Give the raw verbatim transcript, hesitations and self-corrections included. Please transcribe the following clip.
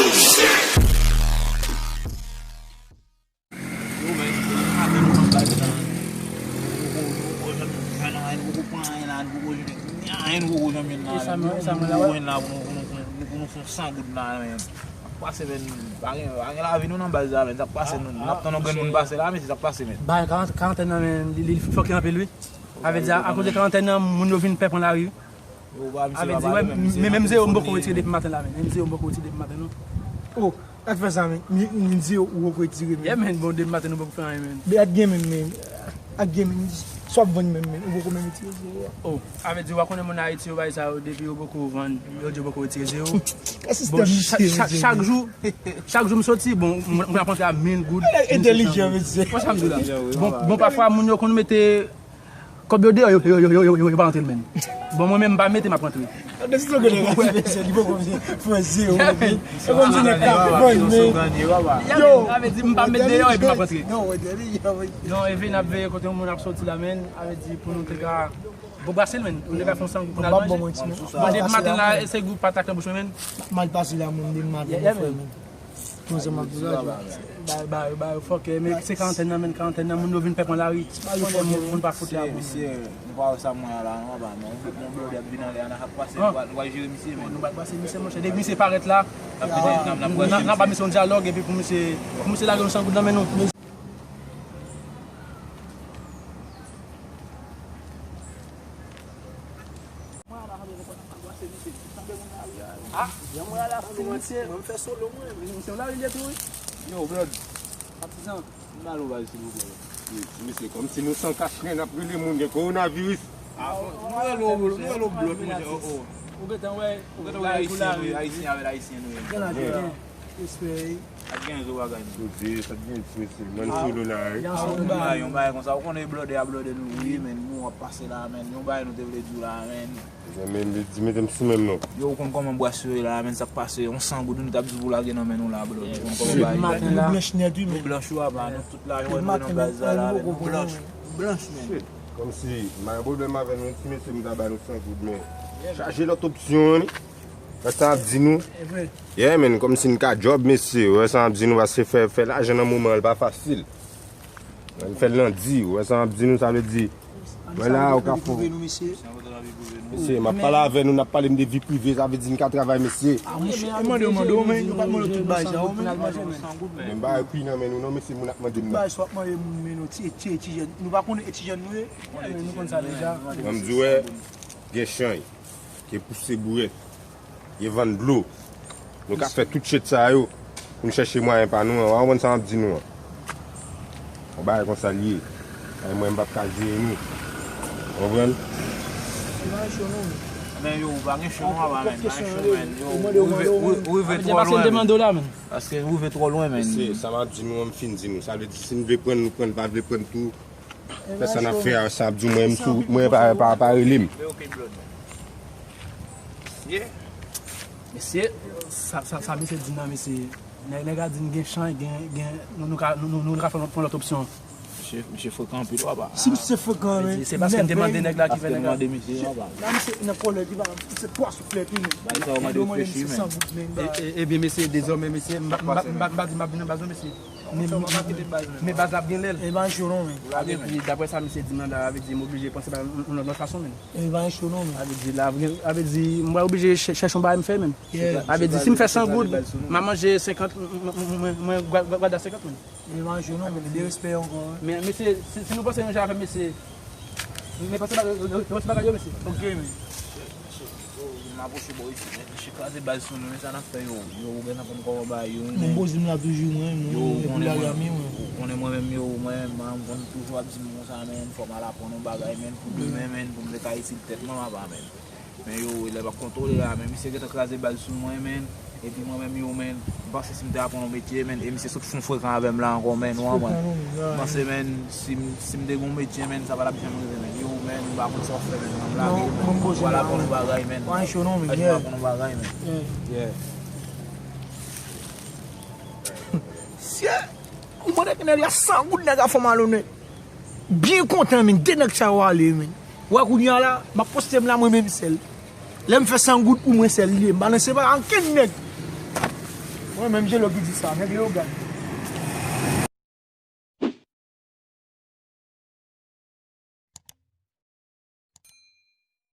Yo, men, depi maten nou nan baz la, nou poko, nou poko janm jwenn anyen, nou poko pran anyen la, nou poko jwenn anyen, nou poko janm jwenn la, nou poko jwenn la pou nou, pou nou, pou nou, pou nou fè san goud la, men. Sa k pase, men, pa gen, pa gen lavi nou nan baz la, men, sa k pase, nou, n ap tann yon grenn moun pase la, men, se sa k pase, men. Bay karant-, karantèn nan, men, li, li fòke anpil, wi. Sa vle di, akoz de karantèn nan, moun yo vin pè pran lari, wi. Yo, ba, misye pa pale, men, men, men, menm zewo m poko retire depi maten la, men. Menm zewo m poko retire depi maten, non. Oh, sa k fè sa, men? Menm zewo ou poko retire, men. Yeah, men, bon, depi maten nou poko fè anyen, men. Men ak gen, men, men. Ak gen, men. Sa w ap vann, men, men. Ou poko menm retire zewo a. Oh, sa vle di, w a konnen moun Ayiti, yo bay sa yo, depi yo poko vann, yo di yo poko retire zewo. Bon, chak, chak, chak jou, chak jou m soti, bon, m, m ap rantre a mil goud. Entèlijan, mesye. Konn sa m di w la. Bon, bon, pafwa, moun yo konn mete kòb yo deyò, yo, yo pa rantre l menm. Bon, mwen menm, m pa mete, m ap rantre. Gade slogan nan, mesye, li poko fè zewo, men. Se kòmsi nèg k ap vann, men. Yo, sa vle di, m pa met deyò, epi m ap rantre. Non, wè, tande, yo, wè. Non, Eve, n ap veye kote yon moun ap soti la, men. Sa vle di, pou nou te ka, bon, brase l, men. Nou te ka fè yon san goud pou n al manje. Bon, depi maten la, se gout patat nan bouch mwen, men. Mal pase la, moun, depi maten, mon frè, men. Konsa m ap di w la, bay, bay, bay, fòk, men se karantèn nan, men karantèn nan, moun yo vin pè pran lari. Konnen moun, moun pa fout la, moun. Misye, nou pa wè sa mwen la, non, papa, men yon blòdè ap vin anlè a, nan k ap pase, nou pral, nou pral jere misye, men. Nou pral brase misye, monchè. Depi misye parèt la, n ap vin, n ap, n ap, n ap ba misye yon dyalòg, epi pou misye, pou misye lage yon san goud nan men nou. Ah, jan mwen ala fou, mesye. Mwen fè solo mwen. Misye yon lari li ye tou, wi. Yo, Blood. Patizan. M ba nou baz, silvouplè. Wi, mesye, kòmsi nou san kachnen, n ap rele moun, gen kowonaviris. Ah, nou rele w, nou rele w Blood, monchè, oh, oh. Ou gentan wè, ou gentan wè Ayisyen, nou ye, Ayisyen avèk Ayisyen, nou ye. Gen lajan. Respè. Sa t gen zo bagay nou. Jodi, sa t gen ti mesye, mwen solo la, wi. Ah, yon bagay, yon bagay konsa. Ou konnen blòdè a blòdè nou, wi, men nou ap pase la, men. Yon bagay nou te vle di w la, men. Ebyen, men, men, di mete m sou menm non. Yo, ou konn kòman bwas yo ye la, men, sa k pase, yon san goud, nou t ap di pou lage nan men nou la, blòdè. Ou konn kòman bagay yo ye. Nou blanch nèt, wi, men. Nou blanch, wi, apa, nou tout la, nou nan baz la la, men, nou blanch, nou blanch, men. Kòmsi, m pa gen pwoblèm avè nou, ti mesye, m ta ba nou san goud, men. Chaje lòt opsyon, wi. Wè sa m ap di nou. Yeah, men, kòmsi n ka djòb, mesye. Wè sa m ap di nou, paske fè, fè lajan nan moman an, li pa fasil. Ann fè l nan di, wè sa m ap di nou, sa vle di. Wè la, ou ka fè. Mesye, m ap pale avè nou, n ap pale m de vi prive, sa vle di n ka travay, mesye. Ah, mwen mande w, mande w, men, nou pa mande w tout bagay sa, men. Men bagay pri nan men nou, non, mesye, moun ap mande m nan. Tout bagay sa w ap mande moun, men nou, ti, ti, ti jèn. Nou pa konnen e ti jèn nou ye. Nou konn sa deja. Ban m di w, wè, gen chanj. Gen pouse bourèt, gen vann dlo. Nou ka fè tout shit sa yo pou n chèche mwayen pa nou an. W a konprann sa m ap di nou an. Yon bagay konsa l ye. Ay mwen, m p ap ka jere nou. Ou konprann? Men yo, ou pa gen cho non, apa, men. Pa gen cho, men. Yo, ou rive, ou, ou rive twò lwen, men. Paske ou rive twò lwen, men. Mesye, sa m ap di nou an, m fin di nou. Sa vle di, si n vle pran, nou pran, n pa vle pran tou. Fè sa n ap fè a, sa ap di mwen, m sou wout mwen, pa, pa, pa rele m. Mesye, sa, sa, sa misye di nan, mesye. Nèg, nèg la di n gen chan, gen, gen, nou, nou ka, nou, nou, nou ka fè, pran lòt opsyon. Misye, misye frekan anpil, papa. Si misye frekan, men, se paske m te mande nèg la ki fè nèg la. Paske m mande misye, papa. La, misye nan kòlè, li pa, se twa souflèt, wi, men. Bagay sa yo mande reflechi, men. E, e, ebyen, mesye, dezòmè, mesye, m pa, m pa, m pa, m pa di m ap vin nan baz, non, mesye. Men, men baz la ap gen lè l. E pa cho non, men. Sa vle di, daprè sa misye di m nan la, sa vle di m oblije panse bagay yon, yon lòt fason, men. E pa cho non, men. Sa vle di, la, sa vle di, m pral oblije chè-, chèche yon bagay m fè, men. Sa vle di, si m fè san goud, m a manje senkant, m, m, m, mwen, mwen, gwa-, gwa-, gwada senkant, men. E pa cho non, men. Derespè ankò, wi. Men, mesye, si, si nou panse yon jan avè m, mesye, men panse bagay, panse bagay yo, mesye. Ok, men. Yo, m apwoche bò isit, men, mesye kraze baz sou nou, men sa n ap fè, yo, yo, ou gentan konn kòman bagay yo ye, men. Mwen poze m la toujou, mwen, mwen, yo, ou konnen mwen, ou konnen mwen menm, yo, mwen, mwen, m konn toujou ap di m konsa, men, fò m al aprann yon bagay, men, pou demen, men, pou m te ka itil tèt mwen, apa, men. Men, yo, lè m ap kontwole la, men, misye gentan kraze baz sou mwen, men. Epi mwen menm, yo, men, m panse si m te aprann yon metye, men, e misye sot fon frekan avè m la ankò, men, ou konprann? M panse, men, si m, si m te gen yon metye, men, sa pa t ap janm rive, men. Yo, men, m pa konn sa w ap fè, men, m lage, men, m pral aprann yon bagay, men. M pral aprann yon bagay, men. Yeah. Sye, ou mande nèg la san goud, nèg la fè malonèt. Byen kontan, men, de nèg sa yo ale, men. Ou wè kounye a la, m ap poste m la mwen menm sèl. Lè m fè san goud pou mwen sèl li ye, m pa nan sepa ankenn nèg. Menm Jelo ki di sa, nèg Leyogàn.